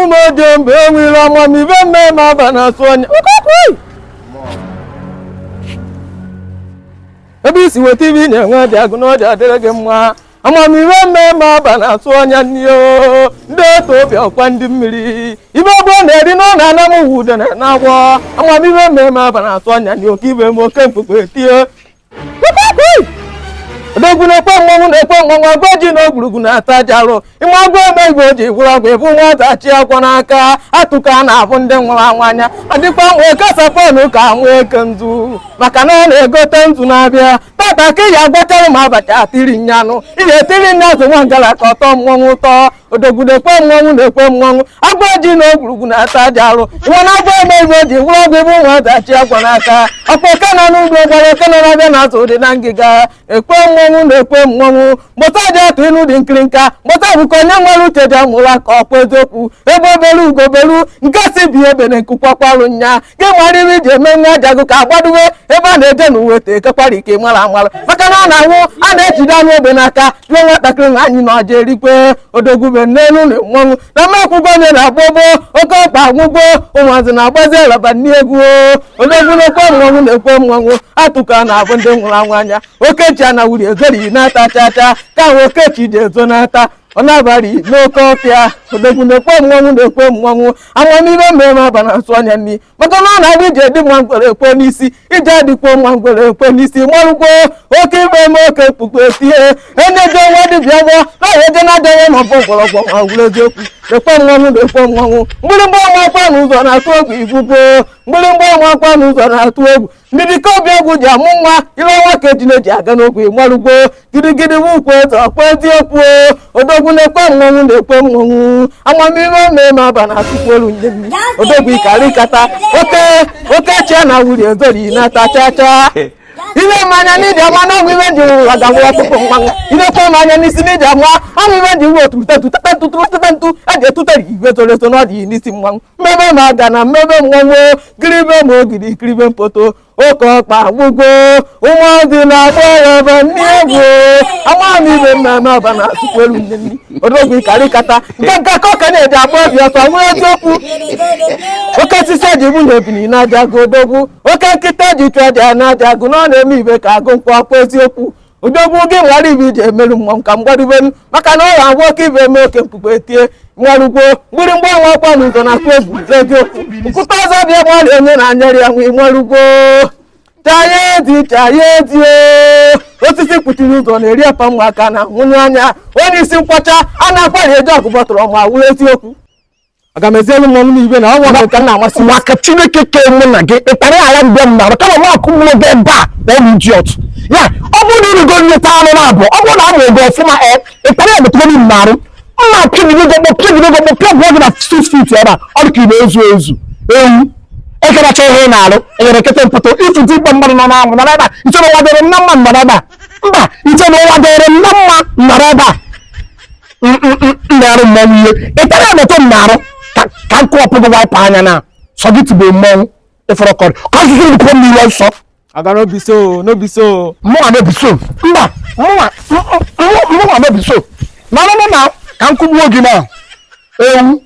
M oje mgbe enwere amamihe mmemme aba na-asụ ọnya. Ebe isi weta ibe ị na-enwe dị agụ na ọja adịrị gị mma. Amamihe mmemme aba na-asụ ọnya nni o ndị otu obi ọkwa ndị mmiri ibe ọgbọ na-eri n'ụlọ anam uwe udene na agwọ. Amamihe mmemme aba na-asụ ọnya nni oke ibe m oke mkpukpe tie. Odogwu na-ekwe mmọnwụ, na-ekwe mmọnwụ. Agwa ji na ogwurugwu na-ata aja arụ ịma agwa eme igwe o ji gwụrụ agwa ebu nwata chi akwa n'aka atụka a na-abụ ndị nwụrụ anwụ anya adịkwa nwa kasapọnụ ka anwụ eke nzu maka na ọ na-egote nzu na-abịa tata ka ị ya agwachara ma abacha atiri nyanụ ị ga-etiri nya azụ nwa ngala ka ọtọ mmọnwụ ụtọ. Odogwu na-ekwe mmọnwụ, na-ekwe mmọnwụ. Agwa ji na ogwurugwu na-ata aja arụ ịma na agwa eme igwe o ji gwụrụ agwa ebu nwata chi akwa n'aka ọkwa oke nọ n'ugbo gwara oke nọ na-abịa na azụ dị na ngịga. Ekwe mmọnwụ, na-ekwe mmọnwụ. Mgbọta ji atụ inu dị nkiri nka mgbọta bụ ka onye nwere uche ji amụrụ aka ọkwa eziokwu ebe obere ugobelu nke si bi ebe na nkukwakwarụ nya gị mara ibe iji eme nwa ajagụ ka agbadobe ebe a na-eje n'uwe te ekekwara ike mara amara maka na ọ na-anwụ a na-ejide anụ egbe n'aka jụọ nwatakịrị nwa anyị na ọja erikwe. Odogwube n'elu na mmọnwụ na mmakwụgo onye na-agba ogbo oke ọkpa agwụgbo ụmụazị na-agbazi alaba nni egwu. Odogwu na-ekwe mmọnwụ, na-ekwe mmọnwụ. Atụka na-abụ ndị nwụrụ anwụ anya okechi anawuri ezori n'ata cha ka ahụ okechi ji ezo n'ata ọ na-abalị n'oke ọfịa. Odogwu na-ekwe mmọnwụ, na-ekwe mmọnwụ. Amamihe mmemme aba na nsụ ọnya nni maka na ọ na-abụ ije dị mma ngwere ekwe n'isi ije adịkwo mma ngwere ekwe n'isi marụkwo oke ibe eme oke mkpukpe tie enyeje nwa dibịa gwọ na eje na adịghị ma ọ bụ mgbọrọgwụ ma wụrụ eziokwu. Ekwe mmọnwụ, na-ekwe mmọnwụ. Mgbịrịgba ọnwa akwa n'ụzọ na-atụ egwu ibubo. Mgbịrịgba ọnwa akwa n'ụzọ na-atụ egwu. Ndidi ka obi egwu ji amụ nwa ile ọnwa ka ejine ji aga n'okwu ịmarụgbo gidigidi bụ ukwu eze ọkwa eziokwu. Odogwu na-ekwe mmọnwụ, na-ekwe mmọnwụ. Amamihe mmemme aba na-atụkwu elu nye mmiri. Odogwu ikarikata oke oke chia na wuri ezori na-ata cha cha ile mmanya n'iji ama na ọgwụ ibe ji ụwa gagwụwa tupu mmanwụ ilekwa mmanya n'isi n'iji ama ọgwụ ibe ji uwe otu tetu tete ntụ tete ntụ eji etutere igwe zoro ezo n'ọdị n'isi mmanwụ mmebe ma aga na mmebe mmọnwụ kiribe ma ogiri kiribe mpoto oke ọkpa agwụgo ụmụazị na-agba ebe ndị egwu amamibe mmemme aba na atụkwu elu nne nni. Odogwu ikarikata nke nke ka ọka na-eji agba obi ọsọ nwee eziokwu. Oke osisi eji nwunye ebini na-aja agụ. Odogwu oke nkịta eji chụọ aja na-aja agụ na ọ na-eme ibe ka agụ nkwụ ọkwa eziokwu. Odogwu gị nwara ibe iji emerụ mmọnwụ ka mgbadubenu maka na ọ ga-agwa oke ibe eme oke mkpukpe tie nwarugwo mgbịrịgba ọnwa akwa n'ụzọ na-atụ egwu eziokwu nkwụta ọzọ bịa gbalị onye na-anyarị ya nwe nwarugwo chaya ezi chaya ezi osisi kpuchiri ụzọ na-eri apa mma aka na nwụnye anya onye isi nkwọcha a na-akwari eji ọgụ bọtụrụ ma wụrụ eziokwu. Aga m ezielu mmọnwụ n'ibe na ọnwa nke m na-amasị m. Maka Chineke kee mụ na gị ịkpara ala mgbe m nara kama m akụ mmụọ gị ebe a na ọ bụ idiot ya. Ọ bụrụ na ịrịgo nleta anụ na abụọ, ọ bụrụ na amụ gị ọfụma ịkpara ya metụgo m n'arụ mma pịagide gị ọkpọ, pịagide gị ọkpọ, pịa gị na 6 feet ebe a. Ọ dị ka ị na-ezu ezu ewu ekeracha ihe ị na-arụ enyere kete mpụta ifutu ikpe mmadụ nọ n'anwụ nọrọ ebe a. Iche na ụwa dịrị m na mma nọrọ ebe a. Mba, iche na ụwa dịrị m na mma nọrọ ebe a m na-arụ mmọnwụ ihe ịtara ya metụ m na-arụ ka m kụwapụ gị wiper anya na sọ gị tigbo mmọnwụ ịfọrọ kọrọ ka ọsụsụ dị pụọ mmiri ọsọ. Aga no be so, no be so. Mụnwa no be so. Mba, mụnwa mụnwa no be so na na na ka m kụgbuo gị na ewu.